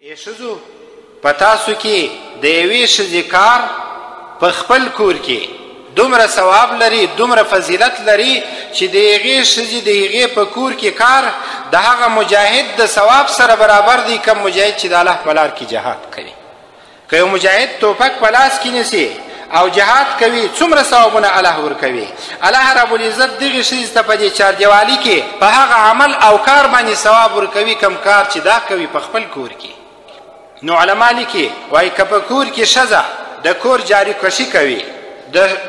ای ښځو، په تاسو کې د یوې ښځې کار په خپل کور کې دومره ثواب لري، دومره فضیلت لري چې د هغې ښځې د هغې په کور کې کار د هغه مجاهد د ثواب سره برابر دی کوم مجاهد چې د الله په لار کې جهاد کوي. که یو مجاهد توپک په لاس کې نیسي او جهاد کوي، څومره ثوابونه الله ورکوي. الله رب العزت دغې ښځې ته په دې چاردیوالي کې په هغه عمل او کار باندې ثواب ورکوي کوم کار چې دا کوي په خپل کور کې. نو علما لیکي، وایي که په کور کې ښځه د کور جاري کشي کوي،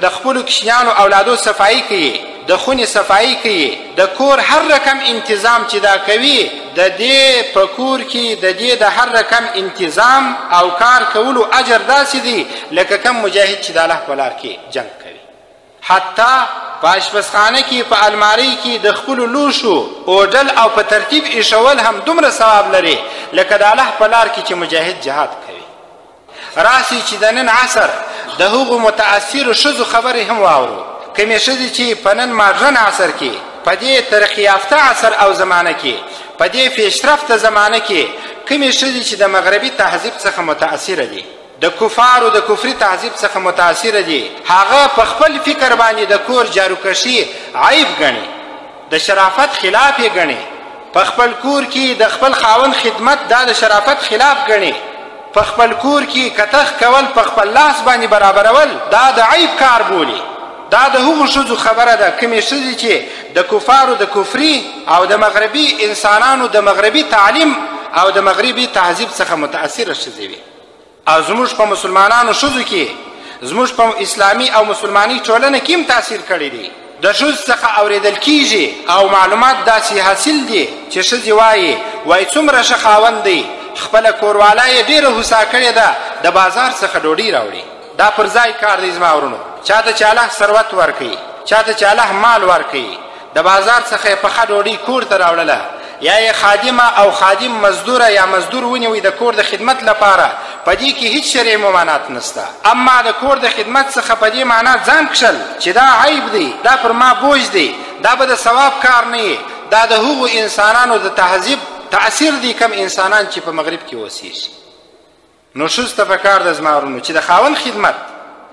د خپلو کوچنیانو اولادو صفایي کوي، د خونې صفایي کوي، د کور هر رقم انتظام چې دا کوي، د دې په کور کې د دې د هر رقم انتظام او کار کولو اجر داسې دی لکه کوم مجاهد چې د الله په لار کې جنګ کوي. حتی په آشپزخانه کې په المارۍ کې د خپلو لوښو اوډل او په ترتیب ایښول هم دومره ثواب لري لکه د الله په لار کې چې مجاهد جهاد کوي. راسي چې د نن عصر د هغو متاثرو ښځو خبرې هم واورو، کومې ښځې چې په نن ماډرن عصر کې، په دې ترقي یافته عصر او زمانه کې، په دې پیشرفته زمانه کې کومې ښځې چې د مغربي تهذیب څخه متاثره دي، د کفارو د کفري تهذیب څخه متاثره دي، هغه په خپل فکر باندې د کور جاروکشي عیب ګڼي، د شرافت خلاف یې ګڼي، په خپل کور کې د خپل خاوند خدمت دا د شرافت خلاف ګڼي، په خپل کور کې کتخ کول په خپل لاس باندې برابرول دا د عیب کار بولي. دا د هغو ښځو خبره ده کومې ښځې چې د کفارو د کفري او د مغربي انسانانو د مغربي تعلیم او د مغربي تهذیب څخه متاثره ښځې وي. او زموږ په مسلمانانو ښځو کې، زموږ په اسلامي او مسلماني ټولنه کې هم تاثیر کړی دی. د ښځو څخه اورېدل کیږي او معلومات داسې حاصل دي چې ښځې وایي، وایي څومره ښه خاوند دی، خپله کوروالا یې ډېره هوسا کړې ده، د بازار څخه ډوډۍ راوړي. دا پر ځای کار دی زما ورونو. چاته چې الله ثروت ورکوي، چاته چې الله مال ورکوي، د بازار څخه یې پخه ډوډۍ کور ته راوړله، یا یې خادمه او خادم مزدوره یا مزدور ونیوی د کور د خدمت لپاره، په دې کې هیڅ شرعي ممانعت نشته. اما د کور د خدمت څخه په دې معنا ځان کښل چې دا عیب دی، دا پر ما بوج دی، دا به د ثواب کار نه وي، دا د هغو انسانانو د تهذیب تاثیر دی کوم انسانان چې په مغرب کې اوسېږي. نو ښځو ته په کار ده زما ورونو چې د خاوند خدمت،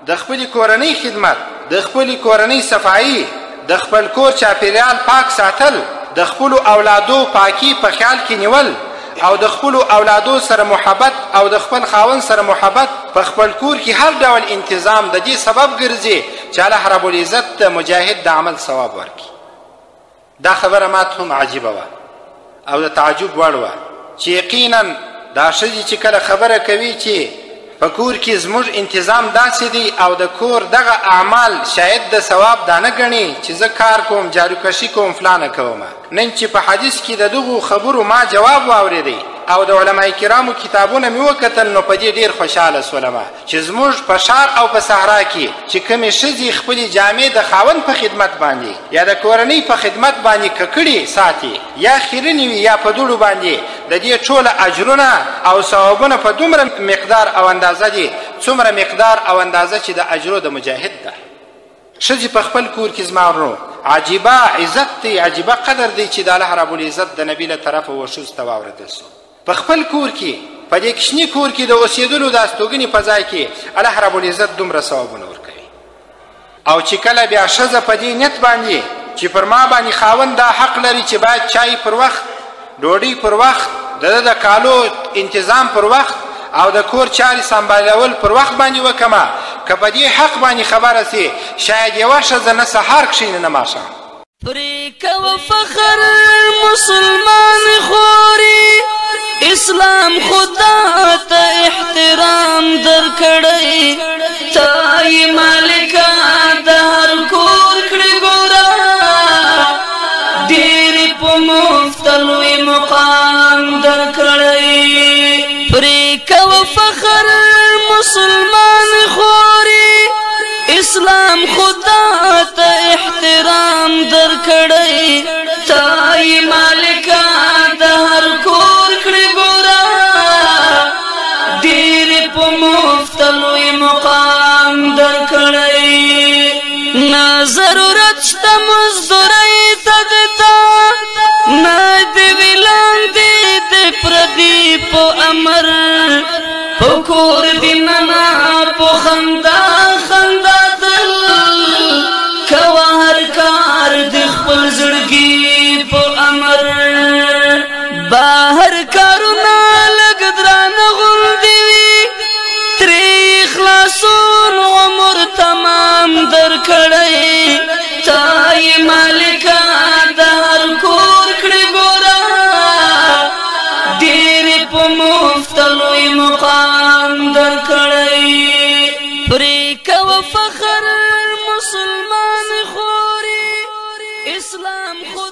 د خپلې کورنۍ خدمت، د خپلې کورنۍ صفایي، د خپل کور چاپیریال پاک ساتل، د خپلو اولادو پاکي په خیال کې نیول، او د خپلو اولادو سره محبت او د خپل خاوند سره محبت، په خپل کور کې هر ډول انتظام د دې سبب ګرځي چې الله رب العزت د مجاهد د عمل ثواب ورکړي. دا خبره ماته هم عجیبه وه او د تعجب وړ وه چې یقینا دا ښځې چې کله خبره کوي چې په کور کې زموږ انتظام داسې دی او د کور دغه اعمال شاید د ثواب دا نه ګڼي چې زه کار کوم، جاروکشي کوم، فلانه کوم. نن چې په حدیث کې د دغو خبرو ما جواب واورېدی او د علماء کرامو کتابونه مې وکتل، نو په دې ډېر خوشحاله سولم چې زموږ په ښار او په صحرا کې چې کومې ښځې خپلې جامې د خاوند په خدمت باندې یا د کورنۍ په خدمت باندې ککړې ساتي، یا خیرنې وي یا په دوړو باندې، د دې ټوله اجرونه او ثوابونه په دومره مقدار او اندازه دي څومره مقدار او اندازه چې د اجرو د مجاهد ده. ښځې په خپل کور کې زما ورونو عجیبه عزت دی، عجیبه قدر دی چې د الله رب العزت د نبي له طرفه و ښځو ته واورېدل سو. په خپل کور کې، په دې کوچني کور کې د اوسېدلو د استوګنې په ځای کې الله رب العزت دومره ثوابونه ورکوي. او چې کله بیا ښځه په دې نیت باندې چې پر ما باندې خاوند دا حق لري چې باید چای پر وخت، ډوډۍ پر وخت، د ده د کالو انتظام پر وخت او د کور چارې سمبالول پر وخت باندې وکمه، که په دې حق باندې خبره سي، شاید یوه ښځه نه سهار کښېني نه ماښام. پرې کوه فخر مسلمان خوري، اسلام خدا ته احترام درکړی، تا یې مالکه د هر کور کړې ګوره، ډېر په مفت لوی مقام درکړی. پرې کوه فخر مسلمان خوري، اسلام خدا ته احترام درکړی، تا یې مالکه د هر کور کړې ګوره، ډېر په مفت لوی مقام درکړی. نه ضرورت شته مزدورۍ ته د تا، نه د ویلاندې د پردي زړګي په امر، په کور دې ننه په خندا خندا تل کوه هر کار د خپل زړګي په امر. بهر کارونه لږ درانه غوندې وي، ترې خلاصون عمر تمام درکړی. تا یې مالکه د هر کور کړې ګوره، ډېر په مفت لوی مقام درکړی. پرې کوه فخر مسلمان خورې، اسلام خو